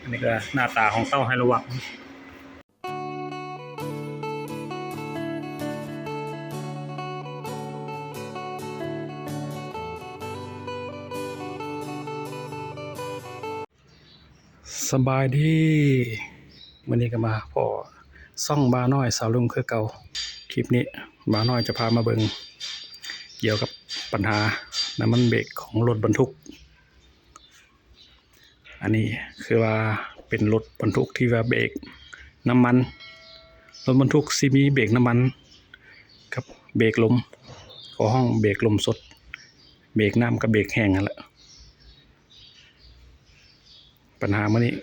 ອັນນີ້ກໍໜ້າຕາຂອງເຕົ້າໄຮໂລວັກ. ສະບາຍດີ ມື້ນີ້ກໍມາພໍ້ຊ່ອງບ່າວນ້ອຍສາວລຸງຄືເກົ່າ. ຄລິບນີ້ບ່າວນ້ອຍຈະພາມາເບິ່ງກ່ຽວກັບບັນຫານ້ຳມັນເບຣກຂອງລົດບັນທຸກ. ອັນນີ້ຄືວ່າເປັນລົດບັນທຸກທີ່ວ່າເບຣກນ້ຳມັນ, ລົດບັນທຸກຊິມີເບຣກນ້ຳມັນກັບເບຣກລົມ, ເຂົາຮ້ອງເບຣກລົມສົດ, ເບຣກນ້ຳກັບເບຣກແຫ້ງຫັ້ນແຫຼະ. ບັນຫາມື້ນີ້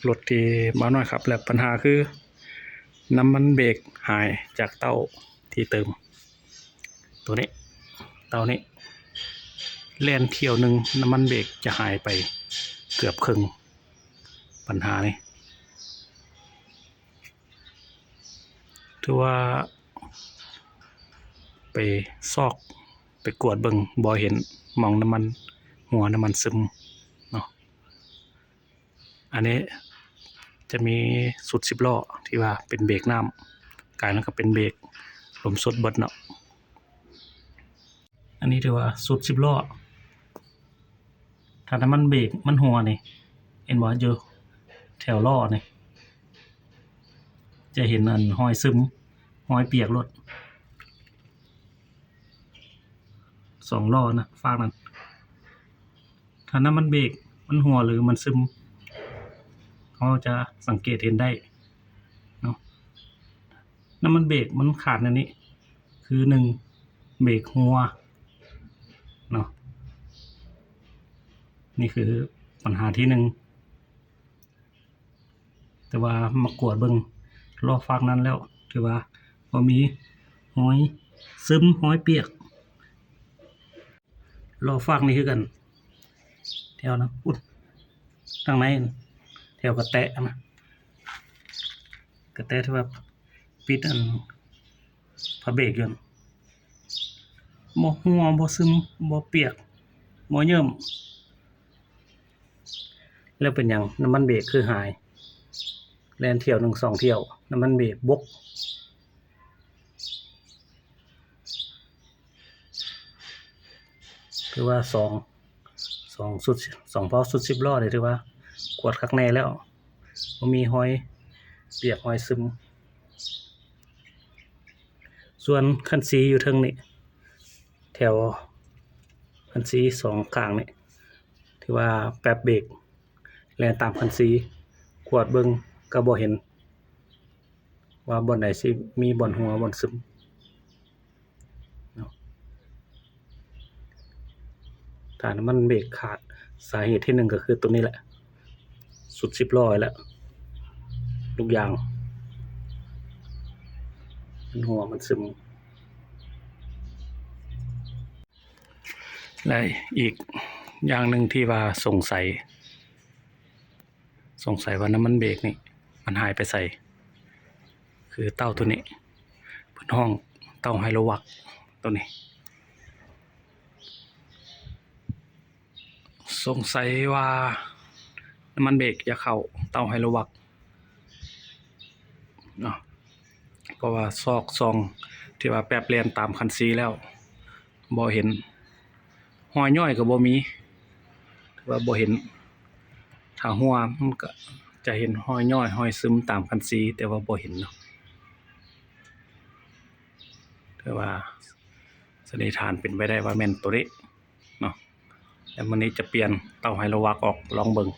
ລົດທີ່ບ່າວນ້ອຍຂັບ ແລະ ບັນຫາຄືນ້ຳມັນເບຣກຫາຍຈາກເຕົ້າທີ່ເຕີມ. ໂຕນີ້ ເຕົ້ານີ້ ແລ່ນຖ້ຽວໜຶ່ງ ນ້ຳມັນເບຣກຈະຫາຍໄປເກືອບເຄິ່ງ. ບັນຫານີ້ ຖືວ່າໄປຊອກ ໄປກວດເບິ່ງ ບໍ່ເຫັນໝ່ອງນ້ຳມັນຮົ່ວ ນ້ຳມັນຊຶມເນາະ. ອັນນີ້ຈະມີຊຸດສິບລໍ້ທີ່ວ່າເປັນເບຣກນ້ຳ ກາຍມາກໍເປັນເບຣກລົມສົດເບິດເນາະ. ອັນນີ້ຖືວ່າຊຸດສິບລໍ້ ຖ້ານ້ຳມັນເບຣກມັນຮົ່ວນີ້ ເຫັນບໍ່ ຢູ່ແຖວລໍ້ນີ້ ຈະເຫັນອັນຮອຍຊຶມ ຮອຍປຽກໂລດ ສອງລໍ້ນະ ຟາກນັ້ນ. ຖ້ານ້ຳມັນເບຣກມັນຮົ່ວ ຫຼື ມັນຊຶມ ເຮົາຈະສັງເກດເຫັນໄດ້ເນາະ. ນ້ຳມັນເບຣກມັນຂາດແນວນີ້ ຄື ໜຶ່ງ ເບຣກຮົ່ວເນາະ. ນີ້ຄືບັນຫາທີໜຶ່ງ. ແຕ່ວ່າມາກວດເບິ່ງລໍ້ຟາກນັ້ນແລ້ວ ຖືວ່າບໍ່ມີຮອຍຊຶມ ຮອຍປຽກ. ລໍ້ຟາກນີ້ຄືກັນ ແຖວນັ້ນພຸ້ນ ທາງໃນ ແຖວກະແຕະນະ ກະແຕະທີ່ວ່າປິດອັນຜ້າເບຣກຢູ່ ບໍ່ຮົ່ວ ບໍ່ຊຶມ ບໍ່ປຽກ ບໍ່ເຍິ້ມ. ແລ້ວເປັນຫຍັງນ້ຳມັນເບຣກຄືຫາຍ? ແລ່ນຖ້ຽວໜຶ່ງສອງຖ້ຽວ ນ້ຳມັນເບຣກບົກ. ຖືວ່າສອງ ສອງຊຸດ ສອງເພົາຊຸດສິບລໍ້ນີ້ ຖືວ່າກວດຄັກແນ່ແລ້ວ ບໍ່ມີຮອຍປຽກຮອຍຊຶມ. ສ່ວນຄັນຊີຢູ່ເທິງນີ້ ແຖວຄັນຊີສອງຂ້າງນີ້ ຖືວ່າແປັບເບຣກ ແລ່ນຕາມຄັນຊີ ກວດເບິ່ງກໍບໍ່ເຫັນວ່າບ່ອນໃດຊິມີບ່ອນຮົ່ວບ່ອນຊຶມເນາະ. ຖ້ານ້ຳມັນເບຣກຂາດ ສາເຫດທີໜຶ່ງກໍຄືໂຕນີ້ແຫຼະ ຊຸດສິບລໍ້ແຫຼະ ລູກຢາງມັນຮົ່ວມັນຊຶມ. ແລະ ອີກຢ່າງໜຶ່ງທີ່ວ່າສົງໄສ ສົງໄສວ່ານ້ຳມັນເບຣກນີ້ມັນຫາຍໄປໃສ ຄືເຕົ້າໂຕນີ້ ເພິ່ນຮ້ອງເຕົ້າໄຮໂລວັກໂຕນີ້. ສົງໄສວ່ານ້ຳມັນເບຣກຢາກເຂົ້າເຕົ້າໄຮໂລວັກເນາະ ເພາະວ່າຊອກສ່ອງທີ່ວ່າແປັບແລ່ນຕາມຄັນຊີແລ້ວ ບໍ່ເຫັນ ຮອຍຍ້ອຍກໍບໍ່ມີ ຖືວ່າບໍ່ເຫັນ. ຖ້າຮົ່ວມັນກໍຈະເຫັນຮອຍຍ້ອຍ ຮອຍຊຶມຕາມຄັນຊີ ແຕ່ວ່າບໍ່ເຫັນເນາະ. ຖືວ່າສັນນິຖານເປັນໄປໄດ້ວ່າແມ່ນໂຕນີ້ເນາະ. ແລ້ວມື້ນີ້ຈະປ່ຽນເຕົ້າໄຮໂລວັກອອກລອງເບິ່ງ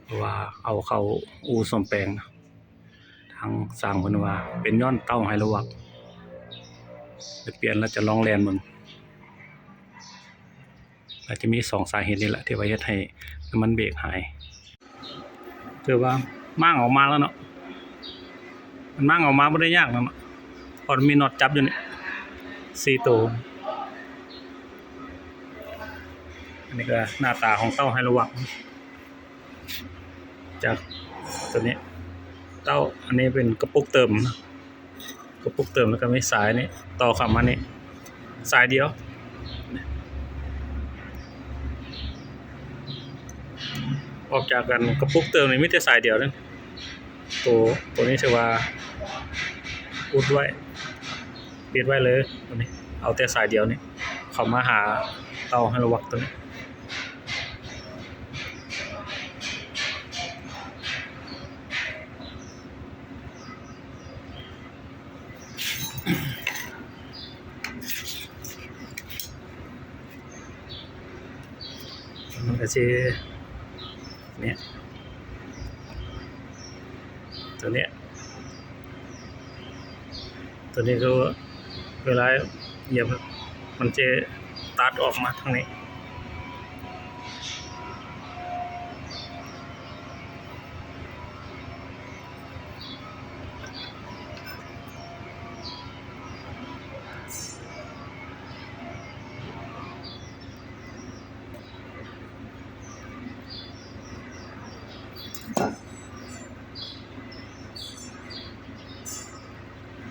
ເພາະວ່າເອົາເຂົ້າອູ່ສ້ອມແປງ ທາງຊ່າງເພິ່ນວ່າເປັນຍ້ອນເຕົ້າໄຮໂລວັກ ໄປປ່ຽນແລ້ວຈະລອງແລ່ນເບິ່ງ. ອາດຈະມີສອງສາເຫດນີ້ແຫຼະ ທີ່ວ່າເຮັດໃຫ້ນ້ຳມັນເບຣກຫາຍ. ຖືວ່າມ້າງອອກມາແລ້ວເນາະ ມັນມ້າງອອກມາບໍ່ໄດ້ຍາກນຳ ເພາະມັນມີນັອດຈັບຢູ່ນີ້ສີ່ໂຕ. ອັນນີ້ກໍໜ້າຕາຂອງເຕົ້າໄຮໂລວັກ ຈາກໂຕນີ້ ເຕົ້າ ອັນນີ້ເປັນກະປຸກເຕີມ ກະປຸກເຕີມ ແລ້ວກໍມີສາຍນີ້ຕໍ່ເຂົ້າມານີ້ ສາຍດຽວ. ອອກຈາກອັນກະປຸກເຕີມນີ້ມີແຕ່ສາຍດຽວເດ້ ໂຕ ໂຕນີ້ຖືວ່າອຸດໄວ້ ປິດໄວ້ເລີຍ ໂຕນີ້ ເອົາແຕ່ສາຍດຽວນີ້ເຂົ້າມາຫາເຕົາໄຮໂດຣວັກໂຕນີ້. ມັນກະຊິ ເນຍ ໂຕເນຍ ໂຕນີ້ຄືເວລາຢຽບ ມັນຈະຕັດອອກມາທາງນີ້.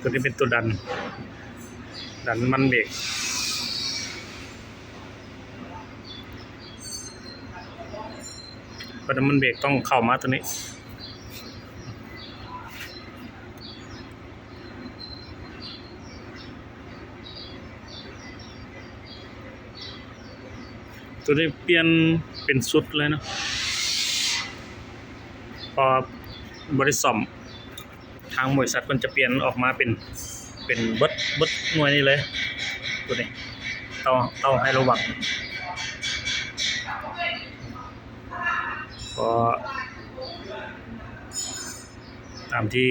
ໂຕນີ້ເປັນໂຕດັນ ດັນນ້ຳມັນເບກ. ເພາະນ້ຳມັນເບກຕ້ອງເຂົ້າມາໂຕນີ້ ໂຕນີ້ປ່ຽນເປັນຊຸດເລີຍເນາະ ເພາະບໍ່ໄດ້ສ້ອມ. ທາງບໍລິສັດເພິ່ນຈະປ່ຽນອອກມາເປັນ ເປັນເບິດ ເບິດໜ່ວຍນີ້ເລີຍ ໂຕນີ້ ເຕົາ ເຕົາໄຮໂດຣວັກ ເພາະຕາມທີ່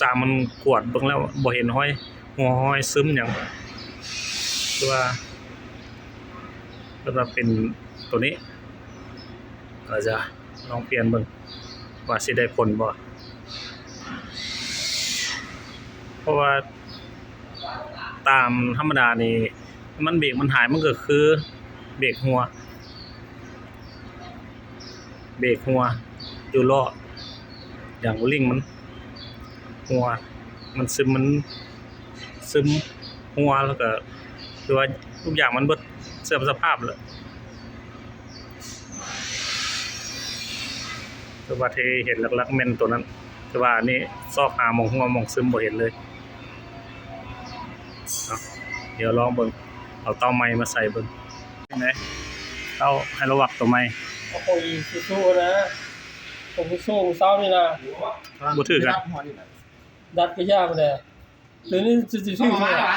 ຊ່າງມັນກວດເບິ່ງແລ້ວ ບໍ່ເຫັນຮອຍຮົ່ວ ຮອຍຊຶມຫຍັງ ຄືວ່າ ເພິ່ນວ່າເປັນໂຕນີ້ ກໍຈະລອງປ່ຽນເບິ່ງວ່າຊິໄດ້ຜົນບໍ່ ເພາະວ່າຕາມທຳມະດານີ້ ນ້ຳມັນເບກມັນຫາຍ ມັນກໍຄືເບກຮົ່ວ ເບກຮົ່ວຢູ່ລໍ້ ຢາງໂອລິງມັນຮົ່ວ ມັນຊຶມ ມັນຊຶມ ຮົ່ວ ແລ້ວກໍຄືວ່າທຸກຢ່າງມັນເບິດ ເສື່ອມສະພາບແລ້ວ ຄືວ່າທີ່ເຫັນຫຼັກໆແມ່ນໂຕນັ້ນ ແຕ່ວ່າອັນນີ້ຊອກຫາໝ່ອງຮົ່ວໝ່ອງຊຶມບໍ່ເຫັນເລີຍ. ເອົາ ດຽວລອງເບິ່ງ ເອົາເຕົາໃໝ່ມາໃສ່ເບິ່ງ ຈັ່ງໃດ ເຕົາໄຮໂດຣວັກໂຕໃໝ່ ເອົາຂອງອີຊູຊູນະ ຂອງຊູຊູມື້ເຊົ້ານີ້ນະ ບໍ່ຖືກກັນ ດັດກໍຢ່າພຸ້ນແຫຼະ ໂຕນີ້ ນີ້ນະ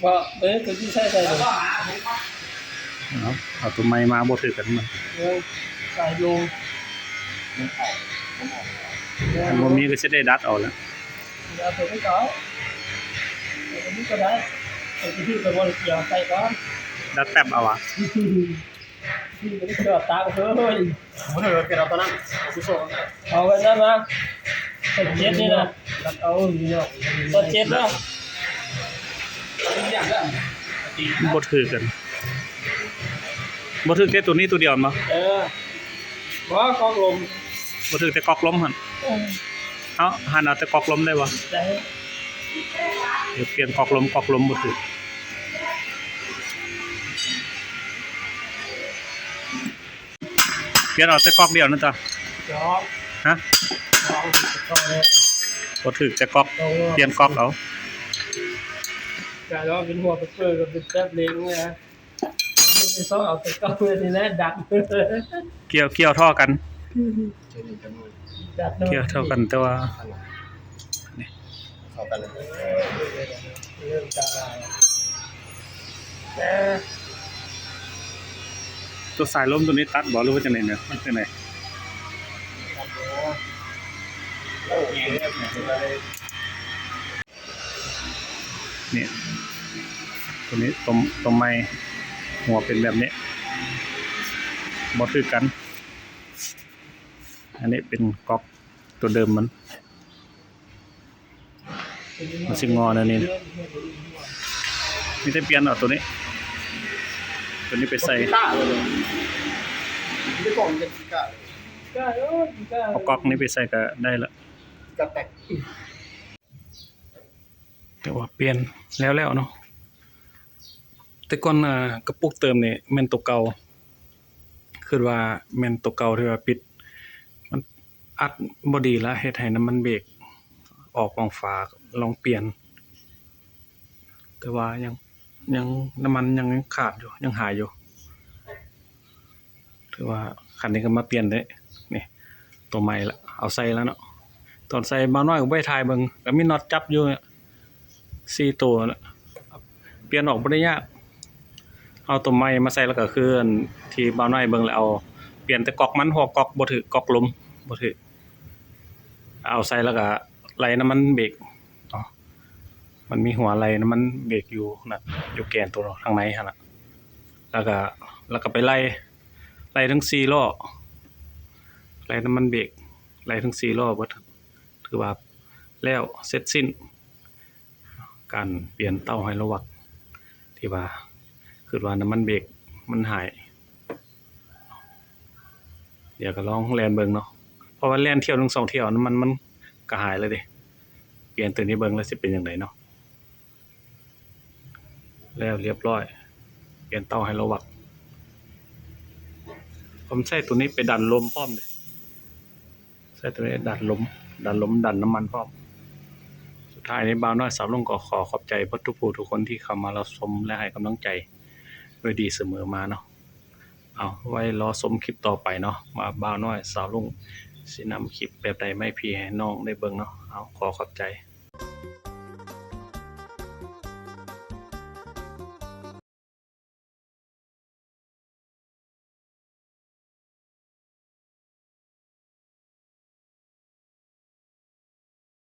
ບໍ່ ເອີ ໂຕທີ່ໃຊ້ໃສ່ນີ້ ເອົາ ເອົາໂຕໃໝ່ມາບໍ່ຖືກກັນມັນ ເອີ ສາຍລົງ ມັນບໍ່ມີກໍຊິໄດ້ດັດເອົາແຫຼະ ເອົາໂຕນີ້ກໍເອົາ ເອົາໂຕນີ້ກໍໄດ້ ໂຕທີ່ຖືກກໍບໍ່ໄດ້ກຽວໃສ່ກ່ອນ ດັດແປັບເອົາຫວາ. ບໍ່ໄດ້ເກີດຕາເຄີຍ ບໍ່ໄດ້ເກີດເອົາຕອນນັ້ນ ເອົາຄືໂຊ ເອົາໄວ້ນັ້ນນະ ເຈັດນີ້ນະ ເອົາຢູ່ເນາະ ເຈັດເນາະ ບໍ່ຖືກກັນ ບໍ່ຖືກແຕ່ໂຕນີ້ໂຕດຽວແມ່ນບໍ່? ເອີ ບໍ່ ກອກລົມ ບໍ່ຖືກແຕ່ກອກລົມຫັ້ນ ເອີ ເອົາ ຫັ້ນເອົາແຕ່ກອກລົມໄດ້ບໍ່? ໄດ້ ດຽວປ່ຽນກອກລົມ ກອກລົມບໍ່ຖືກ ປ່ຽນເອົາແຕ່ກອກດຽວນັ້ນຕາ ຈອກ ຮະ ຈອກ ບໍ່ຖືກແຕ່ກອກ ປ່ຽນກອກເອົາ ກະລອງເປັນຫົວເປີດ ເປັນແປັບເລັງເລີຍ ເອົາແຕ່ກອກນີ້ແຫຼະດັດ ກ່ຽວ ກ່ຽວທໍ່ກັນ ກ່ຽວທໍ່ກັນ ແຕ່ວ່າ ເຂົ້າກັນເລີຍ ເລີ່ມຈະລາຍ ແຕ່ ຕົວສາຍລົມຕົວນີ້ຕັດບໍ່ ຫຼືວ່າຈັ່ງໃດເນາະ ມັນຈັ່ງໃດ? ນີ້ ຕົວນີ້ຕົວ ຕົວໃໝ່ ຫົວເປັນແບບນີ້ ບໍ່ຖືກກັນ ອັນນີ້ເປັນກອກຕົວເດີມມັນ. ມັນຊິງໍແນວນີ້ ມີແຕ່ປ່ຽນເອົາຕົວນີ້ ຕົວນີ້ໄປໃສ່ ເອົາກອກນີ້ໄປໃສ່ກະໄດ້ລະ ແຕ່ວ່າປ່ຽນແລ້ວໆເນາະ ແຕ່ກ່ອນ ອາ ກະປຸກເຕີມນີ້ແມ່ນໂຕເກົ່າ. ຄິດວ່າແມ່ນໂຕເກົ່າທີ່ວ່າປິດ ມັນອັດບໍ່ດີລະ ເຮັດໃຫ້ນ້ຳມັນເບຣກອອກມອງຝາ ລອງປ່ຽນ ແຕ່ວ່າຍັງ ຍັງ ນ້ຳມັນຍັງ ຍັງຂາດຢູ່ ຍັງຫາຍຢູ່. ຖືວ່າຄັນນີ້ກໍມາປ່ຽນເດ້ ນີ້ ໂຕໃໝ່ລະ ເອົາໃສ່ລະເນາະ. ຕອນໃສ່ບ່າວນ້ອຍກໍບໍ່ໄດ້ຖ່າຍເບິ່ງ ກໍມີນັອດຈັບຢູ່ສີ່ໂຕນະ ປ່ຽນອອກບໍ່ໄດ້ຍາກ. ເອົາໂຕໃໝ່ມາໃສ່ລະກໍຄືອັນທີ່ບ່າວນ້ອຍເບິ່ງລະ ເອົາປ່ຽນແຕ່ກັອກມັນ ເພາະວ່າກັອກບໍ່ຖືກ ກັອກລົມບໍ່ຖືກ. ເອົາໃສ່ລະກໍໄລ່ນ້ຳມັນເບຣກເນາະ ມັນມີຫົວໄລ່ນ້ຳມັນເບຣກຢູ່ນະ ຢູ່ແກນໂຕທາງໃນຫັ້ນລະ ລະກະ ລະກະໄປໄລ່ ໄລ່ທັງສີ່ລໍ້ ໄລ່ນ້ຳມັນເບຣກ ໄລ່ທັງສີ່ລໍ້ເບິດ ຖືວ່າແລ້ວເສັດສິ້ນ ການປ່ຽນເຕົ້າໄຮໂດຣວັກ ທີ່ວ່າ ຄິດວ່ານ້ຳມັນເບຣກມັນຫາຍ. ດຽວກໍລອງແລ່ນເບິ່ງເນາະ ເພາະວ່າແລ່ນຖ້ຽວໜຶ່ງສອງຖ້ຽວ ນ້ຳມັນມັນກໍຫາຍແລ້ວເດ້. ປ່ຽນໂຕນີ້ເບິ່ງແລ້ວຊິເປັນຈັ່ງໃດເນາະ. ແລ້ວລຽບຮ້ອຍ ປ່ຽນເຕົ້າໄຮໂດຣວັກ. ຜົມໃຊ້ໂຕນີ້ໄປດັນລົມພ້ອມເດ້ ໃຊ້ໂຕນີ້ດັນລົມ ດັນລົມ ດັນນ້ຳມັນພ້ອມ. ສຸດທ້າຍນີ້ ບ່າວນ້ອຍສາວລຸງກໍຂໍຂອບໃຈເບິດທຸກຜູ້ທຸກຄົນທີ່ເຂົ້າມາຮັບຊົມ ແລະ ໃຫ້ກຳລັງໃຈດ້ວຍດີສະເໝີມາເນາະ. ເອົາ ໄວ້ລໍຊົມຄລິບຕໍ່ໄປເນາະ ວ່າບ່າວນ້ອຍສາວລຸງຊິນຳຄລິບແບບໃດມາໃຫ້ພີ່ໃຫ້ນ້ອງໄດ້ເບິ່ງເນາະ. ເອົາ ຂໍຂອບໃຈ.